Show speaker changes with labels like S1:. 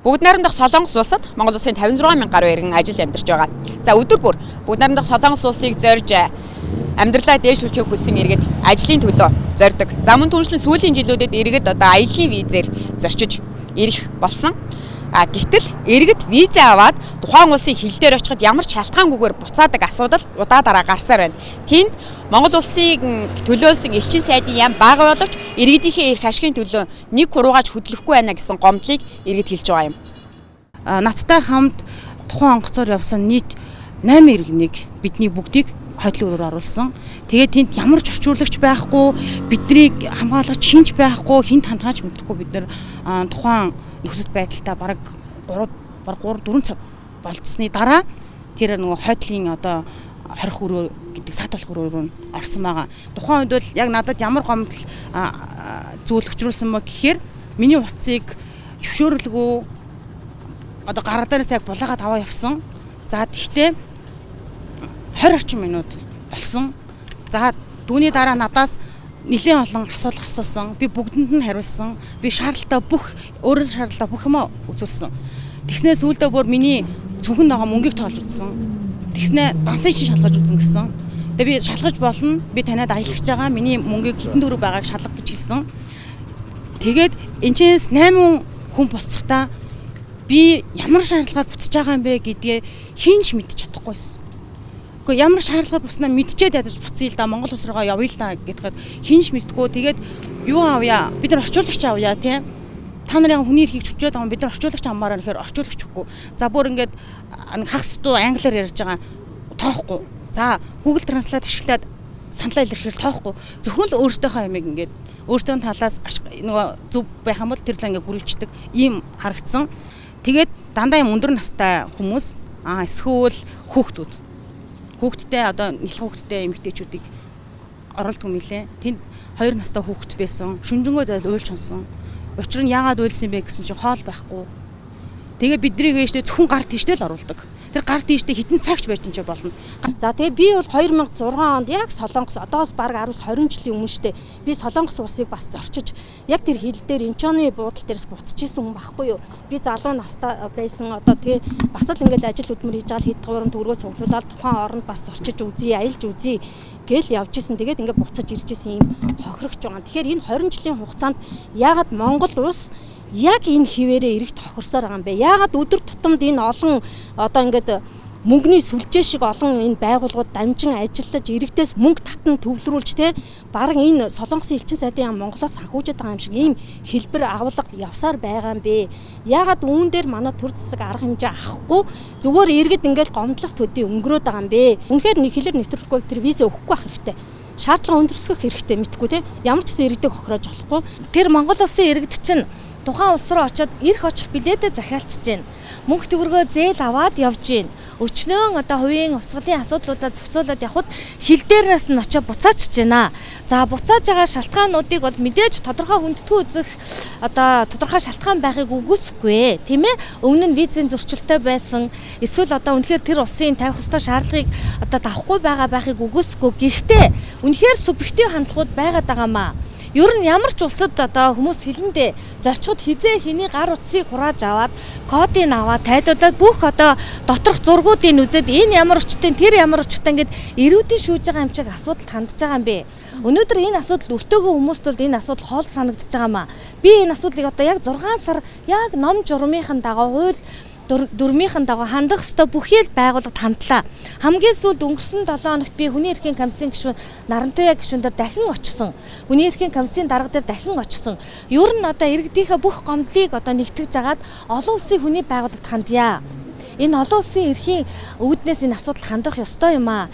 S1: Бүгд найрамдах Солонгос улсад Монгол улсын 56 мянган гаруй иргэн ажил амьдарч байгаа. За өдөр бүр бүгд найрамдах Солонгос улсыг зорж амьдралаа дээшлүүлэхийг хүссэн иргэд ажлын төлөө зордог. За мөн түншлэн сүүлийн жилүүдэд иргэд одоо аяллаа визээр зорчиж ирэх болсон. А гэтэл иргэд визээ аваад тухайн улсын хил дээр очиход ямар ч шалтгаангүйгээр буцаадаг асуудал удаа дараа гарсаар байна. Тэнд Монгол улсыг төлөөлсөн элчин сайдын яам бага боловч иргэдийнхээ эрх ашигын төлөө нэг хуруугаач хөдлөхгүй байна гэсэн гомдлыг иргэд хэлж байгаа юм.
S2: Надтай хамт тухайн онгоцоор явсан нийт 8 иргэнийг бидний бүгдийг хойдлын өрөөр оруулсан. Тэгээд тэнд ямар ч орчуулагч байхгүй, биднийг хамгаалагч хинч байхгүй, хинт хандгаач мэдэхгүй бид нар тухайн нөхцөл байдалтай бараг 3 бараг 3 4 цаг болцсны дараа тэр нөгөө хойдлын одоо хорих өрөө гэдэг сад болох өрөө рүү орсон байгаа. Тухайн үед бол яг надад ямар гомдол зүйл өчрүүлсэн мө гэхээр миний утсыг зөвшөөрлгүй одоо гар дээрээс яг булаагаад аваа явсан. За тэгтээ 20 орчим минут болсон. За түүний дараа надаас нэлээд олон асуулт асуусан. Би бүгдэнд нь хариулсан. Би шаардлагатай бүх өөрөө шаардлагатай бүх юмаа үзүүлсэн. Тэгснээ сүүлдээ бүр миний цүнхэн байгаа мөнгийг тоолж үзсэн. Тэгснээ дансын чинь шалгаж үзэн гэсэн. Тэгээ би шалгаж болно. Би танайд аялах гэж байгаа. Миний мөнгийг хэдэн төгрөг байгааг шалга гэж хэлсэн. Тэгээд энэчээс 8 хүн буцахдаа би ямар шаардлагаар буцаж байгаа юм бэ гэдгээ хэн ч мэдчих чадахгүйсэн. Гэхдээ ямар шаардлагаар буцнаа мэдчихэд ядаж буцъя л да, Монгол улс руугаа явъя л да гэдгээд хэн ч мэдгүй. Тэгээд юу авъя? Бид нар орчуулагч авъя тийм. Та нарын хүний эрхийг чөчөөд байгаа, бид нар орчуулагч авмаар гэхээр орчуулагч өгөхгүй. За бүр ингээд нэг хагас дуу англиар ярьж байгаа тоохгүй. За Google Translate ашиглаад саналаа илэрхийлэл тоохгүй. Зөвхөн л өөртөөхөө ямиг ингээд өөртөө талаас нөгөө зөв байх юм бол тэр л ингээд гүрэлчдэг ийм харагдсан. Тэгээд дандаа юм өндөр настай хүмүүс эсвэл хүүхдүүд. Хүүхдтэй одоо нялх хүүхдтэй эмэгтэйчүүдийг оруулдаг юм лээ. Тэнд 2 настай хүүхэд байсан. Шүнжэнгөө зайл уйлж хонсон. Учир нь яагаад уйлсан бэ гэсэн чинь хоол байхгүй. Тэгээ биднийг ээжтэй зөвхөн гар тийштэй л оруулдаг. Тэр гар тийштэй хитэн цагч байж ч болно.
S3: За тэгээ би бол 2006 онд яг Солонгос одоос бараг 10 20 жилийн өмнө штэ би Солонгос улсыг бас зорчиж яг тэр хил дээр Инчоны буудал дээрс буцаж исэн хүн байхгүй юу. Би залуу настай байсан. Одоо тэгээ бас л ингээл ажил хөдөлмөр хийж байгаа л хэд гурван төгрөгөө цуглуулаад тухайн оронд бас зорчиж үзье, аялж үзье гээл явж исэн. Тэгээд ингээд буцаж ирж исэн юм хохирогч байгаа. Тэгэхээр энэ 20 жилийн хугацаанд яагаад Монгол улс яг энэ хിവэрээ эргэж тохирсоор байгаа юм бэ? Яагаад өдөр тутамд энэ олон одоо ингээд мөнгөний сүлжээ шиг олон энэ байгууллагууд дамжин ажиллаж иргэдээс мөнгө татан төвлөрүүлж те бараг энэ Солонгосын элчин сайдын яам Монголоос санхүүжээд байгаа юм шиг ийм хэлбэр агуулга явсаар байгаа юм бэ? Яагаад үүн дээр манай төр засаг арга хэмжээ авахгүй зүгээр иргэд ингээд гомдлох төдий өнгөрөөд байгаа юм бэ? Үнэхээр нэг хэлээр нэвтрүүлэхгүй тэр виза өгөхгүй байх хэрэгтэй. Шаардлага өндөрсгөх хэрэгтэй мэдхгүй те ямар ч гэсэн иргэдэг хохироож болохгүй.
S4: Тэр Монгол улсын иргэд чинь тухайн улс руу очиод ирэх очих билетээ захиалчиж байна. Мөнгө төгрөгөө зээл аваад явж байна. Өчнөөн одоо хувийн хувьсгалын асуудлуудаа зохицуулаад явхад хил дээрээс нь очиод буцаачж байна. За буцааж байгаа шалтгаануудыг бол мэдээж тодорхой хүндэтгэн үзэх одоо тодорхой шалтгаан байхыг үгүйсэхгүй, тийм ээ? Өмнө нь визийн зөрчилтэй байсан, эсвэл одоо үнэхээр тэр улсын тавих ёстой шаардлагыг одоо давхгүй байгаа байхыг үгүйсэхгүй. Гэхдээ үнэхээр субъектив хандлагууд байгаад байгаа маа. Ер нь ямар ч улсад одоо хүмүүс хилэндээ зорчход хизээ хэний гар утсыг хурааж аваад кодыг аваад тайлуулаад бүх одоо доторх зургуудыг үзээд энэ ямар өчтөн тэр ямар өчтөн гэд эрүүдийн шүүж байгаа юм чиг асуудалд хандж байгаа юм бэ. Өнөөдөр энэ асуудал өртөөгөө хүмүүст бол энэ асуудал хоол санагдаж байгаа маа. Би энэ асуудлыг одоо яг 6 сар яг ном журмынхан дагуу хууль дүрмийнхэн дагуу хандах ёстой бүхий л байгууллагад хандлаа. Хамгийн сүүлд өнгөрсөн 7 хоногт би хүний эрхийн комиссийн гишүүн Нарантуяа гишүүн дээр дахин очсон. Хүний эрхийн комиссийн дарга дээр дахин очсон. Ер нь одоо иргэдийнхээ бүх гомдлыг одоо нэгтгэж агаад олон улсын хүний байгууллагад хандъя. Энэ олон улсын эрхийн үүднээс энэ асуудал хандах ёстой юм аа.